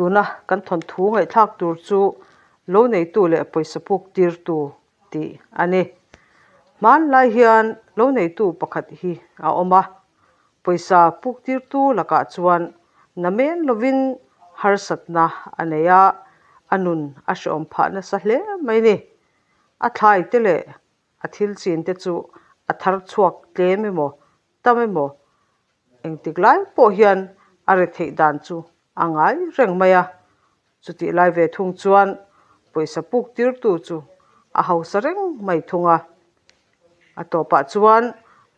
Tuna kan thawnthu ngaihthlak tur chu lo neitu leh pawisa puk tirtu tih a ni. Hmanlai hian lo neitu pakhat hi a awm a, pawisa puk tirtu lakah chuan namen lovin harsatna a nei a, a nun a hrehawm phah nasa hle mai ni. A thlai te leh a thil chin te chu a thar chhuak tlem emaw tam emaw engtik lai pawh hian a re theih dan chu a ngai reng mai a, chutih lai ve thung chuan pawisa puk tirtu chu a hausa reng mai thung a. A tawpah chuan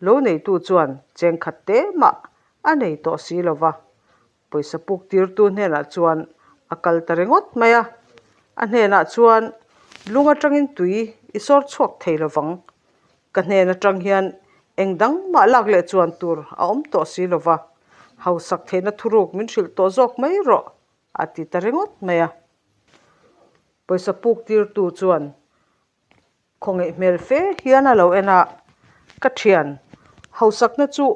lo neitu chuan chengkhat te mah a nei tawh si lo va, Pawisa puk tirtu hnenah chuan a kal ta ringawt mai a, a hnenah chuan lung atangin tui i sawr chhuak thei lovang, ka hnen atang hian eng dang mah lak leh chuan tur a awm tawh si lova, hausak theihna thuruk min hrilh tawh zawk mai rawh a ti ta ringawt mai a. Pawisa puk tirtu chuan Khawngaih hmel fe hian a lo en a, Ka thian, hausakna chu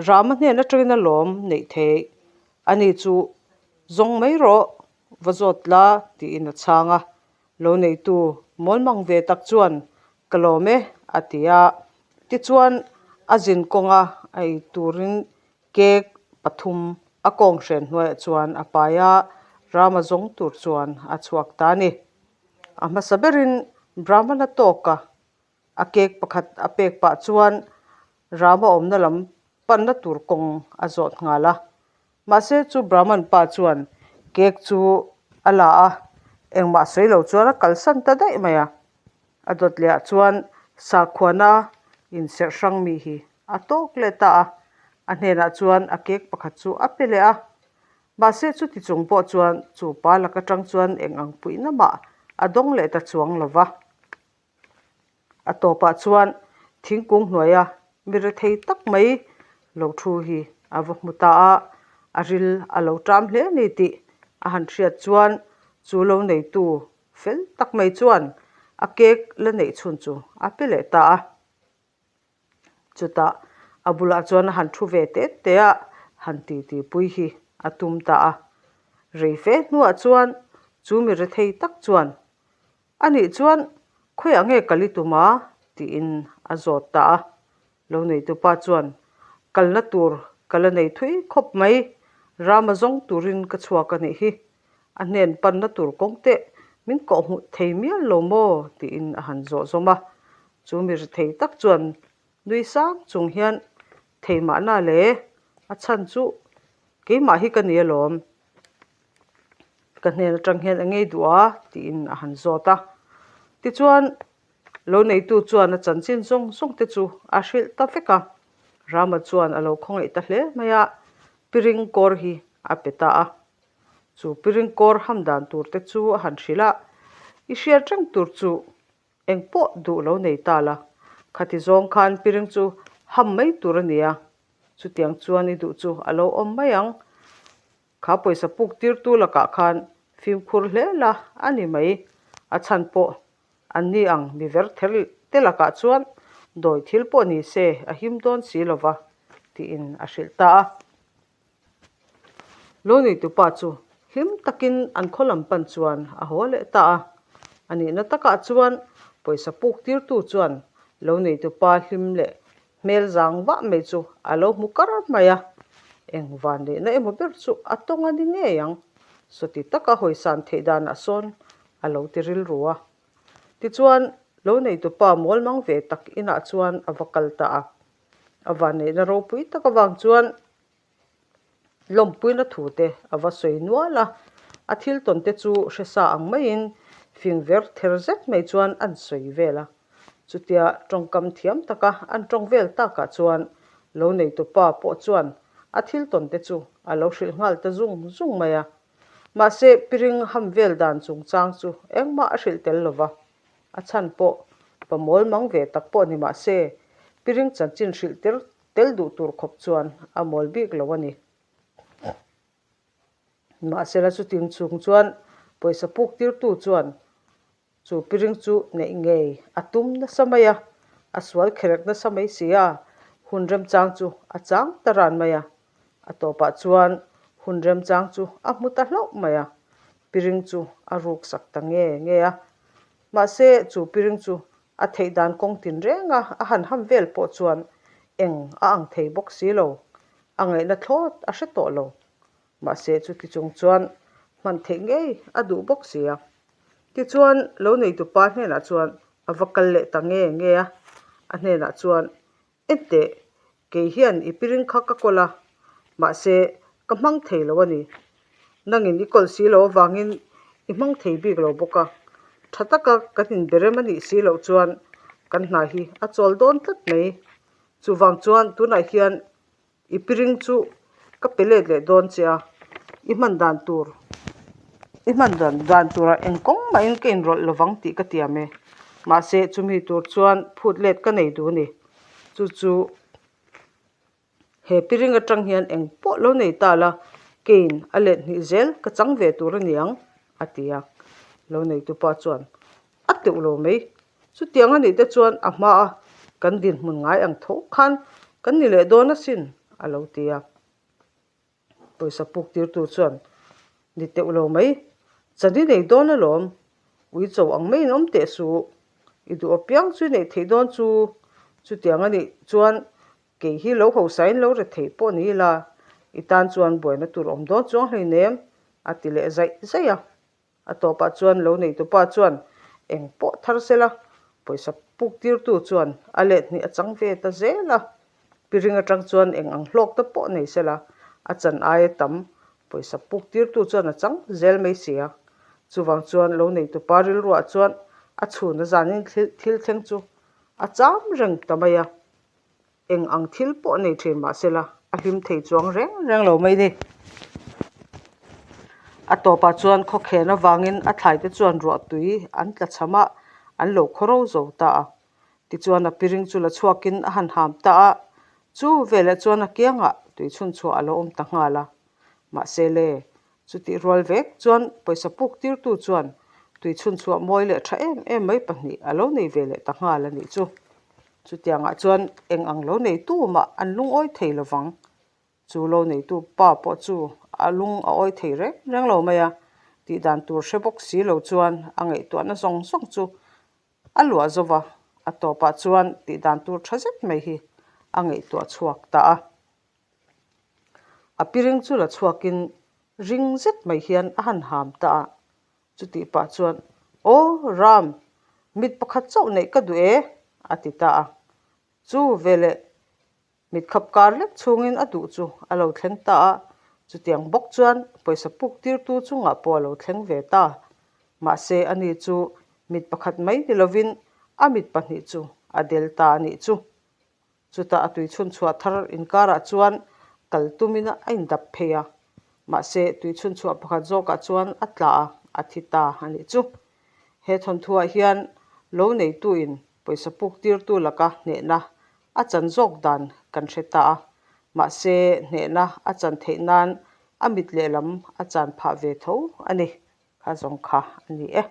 Rama hnen atangin a lawm neih theih, ani chu zawng mai rawh, va zawt la tiin a chhang a. Lo neitu mawlmang ve tak chuan Ka lawm e a ti a. Tichuan a zin kawnga a ei turin cake pathum a kawnghren hnuaiah chuan a pai a, Rama zawng tur chuan a chhuak ta a ni. A hmasa berin Brahmana tawka a cake pakhat a pek pah chuan Rama awmna lam panna tur kawng a zawt nghal a. Mahse chu Brahman pa chuan cake chu a la a, engmah sawi lo chuan a kalsan ta daih mai a. A dawt leh ah chuan sakhuana inserh hrang mi hi a tawk leh ta a, a hnenah chuan a cake pakhat chu a pe leh a. Mahse chuti chung pawh chuan chu pa lak atang chuan eng ang puihna mah a dawng leh ta chuang lo va. A tawpah chuan thingkung hnuaia mi rethei tak mai lo thu hi a va hmu ta a, a ril a lo ṭam hle a ni tih a han hriat chuan chu lo neitu fel tak mai chuan a cake la neih chhun chu a pe leh ta a. Chutah a bulah chuan a han thu ve teh teh a, han titi pui hi a tum ta a. Rei fe hnuah chuan chu mi rethei tak chuan, A nih chuan khawiah nge kal i tum a? tiin a zawt ta a. Lo neitupa chuan, Kalna tur ka la nei thui khawp mai, Rama zawng turin ka chhuak a nih hi. A hnen panna tur kawng teh min kawhhmuh thei mial lo maw? tiin a han zawh zawm a. Chu mi ri thei tak chuan nui sang chung hian thei mahna le, a chhan chu keimah hi ka ni alawm, ka hnen atang hian a ngei duh a tiin a han zawt a. Tichuan lo neitu chuan a chanchin zawng zawng te chu a hrilh ta vek a, Rama chuan a lo khawngaih ta hle mai a, piring kawr hi a pe ta a. Chu piring kawr ham dan tur te chu a han hrilh a, I hriat reng tur chu eng pawh duh lo nei ta la, khati zawng khan piring chu ham mai tur a nia, chutiang chuan i duh chu a lo awm mai ang. Kha pawisa puk tirtu lakah khan fimkhur hle la a ni mai, a chhan pawh an ni ang mi ver ther te lakah chuan dawi thil pawh ni se a him dawn si lova, tiin a hrilh ta a. Lo neitupa chu hlim takin an khaw lam pan chuan a haw leh ta a. A nihna takah chuan pawisa puk tirtu chuan lo neitupa hlim leh hmel zang vah mai chu a lo hmu kar mai a. Eng van neihna emaw ber chu a tawng a ni ngei ang. Sawti taka hawisan theih danah sawn a lo ti rilru a. Tichuan, lo neitupa mawlmang ve tak inah chuan a va kal ta a. A vanneihna ropui tak avang chuan lawmpuina thu te a va sawi nual a, a thil tawn te chu hre sa ang maiin fing ver ther zet mai chuan an sawi vel a. Chutia tawngkam thiam taka an tawng vel takah chuan lo neitupa pawh chuan a thil tawn te chu a lo hrilh nghal ta zung zung mai a. Mahse piring ham vel dan chungchang chu engmah a hrilh tel lova, A chhan pawh pa mawl mang ve tak pawh ni mah se, piring chanchin hrilh tel tel duh tur khawp chuan a mawl bik lo a ni. Mahsela chutin chung chuan pawisa puk tirtu chuan chu piring chu neih ngei a tum nasa mai a, a sual kherek nasa mai si a, hun remchang chu a chang ta ran mai a. A tawpah chuan hun remchang chu a hmu ta hlauh mai a. piring chu a ruksak ta nge nge a. Mahse, chu piring chu a theih dan kawng tin renga a han ham vel pawh chuan eng a ang thei bawk si lo, a ngaihna thlawt a hre tawh lo. Mahse, chuti chung chuan hman theih ngei a duh bawk si a. Tichuan, lo neitupa hnenah chuan a va kal leh ta nge nge a, a hnenah chuan, Enteh, kei hian i piring kha ka kawl a, mahse, ka hmang thei lo a ni. Nangin i kawl si lo avangin i hmang thei bik lo bawk a, tha taka kan inberem a nih si loh chuan kan hna hi a chawl dawn tlat mai. Chuvang chuan tunah hian I piring chu ka pe let leh dawn che a, i hman dan tur i hman dan dan turah eng kawng mahin ka inrawlh lovang tih ka tiam e. Mahse chumi tur chuan phut let ka nei duh a ni. Chu chu he piring atang hian eng pawh lo nei ta la, keiin a let hnih zel ka chang ve tur a ni ang, a ti a. Lo neitupa chuan A teuh lo mai. Chutiang a nih te chuan a hmaa kan dinhmun ngai ang tho khan kan ni leh dawn asin, a lo ti a. Pawisa puk tirtu chuan, Ni teuh lo mai. Chan i nei dawn alawm. Ui cho ang maiin awm teh suh. I duh apiang chu i neih theih dawn chu. Chutiang a nih chuan kei hi lo hausain lo re theih pawh ni ila, i tan chuan buaina tur awm dawn chuang hleinem, a ti leh zaih zaih a. A tawpah chuan lo neitupa chuan eng pawh thar sela, pawisa puk tirtu chuan a let hnih a chang ve ta zel a. Piring atang chuan eng ang hlawk te pawh nei sela, a chan aia tam pawisa puk tirtu chuan a chang zel mai si a. Chuvang chuan lo neitupa rilruah chuan a chhun a zanin thil thleng chu a cham reng ta mai a. Eng ang thil pawh nei thin mah sela a hlim thei chuang reng reng lo mai ni. A tawpah chuan khawkhen avangin a thlaite chuan ruah tui an tla cham a, an lo khawro zo ta a. Tichuan a piring chu la chhuakin a han ham ta a, chu veleh chuan a kiangah tui chhunchhuah a lo awm ta nghal a. Mahse le, chutih rual vek chuan pawisa puk tirtu chuan tui chhunchhuah mawi leh tha em em mai pahnih a lo nei ve leh ta nghal a nih chu. Chutiangah chuan eng ang lo neitu mah an lungawi thei lo vang. Chu lo neitu pa pawh chu a lung a awi thei reng reng lo mai a, tih dan tur hre bawk si lo chuan a ngaihtuahna zawng zawng chu a luah zo va, a tawpah chuan tih dan tur tha zet mai hi a ngaihtuah chhuak ta a. A piring chu la chhuakin ring zet mai hian a han ham ta a, Chutih pah chuan, Aw, Ram, mit pakhat chauh neih ka duh e, a ti ta a. Chu veleh mit khap kar lek chhungin a duh chu a lo thleng ta a, chutiang bawk chuan pawisa puk tirtu chungah pawh a lo thleng ve ta. Mahse, ani chu mit pakhat mai ni lovin a mit pahnih chu a del ta a nih chu. Chutah a tui chhunchhuah thar inkarah chuan kal tumin a indap phei a, mahse tui chhunchhuah pakhat zawkah chuan a tla a, a thi ta a nih chu. He thawnthuah hian lo neituin pawisa puk tirtu laka hnehna a chan zawk dan kan hre ta a, mahse hnehna a chan theih nan a mit lehlam a chan phah ve tho a ni. Kha zawng kha a ni e.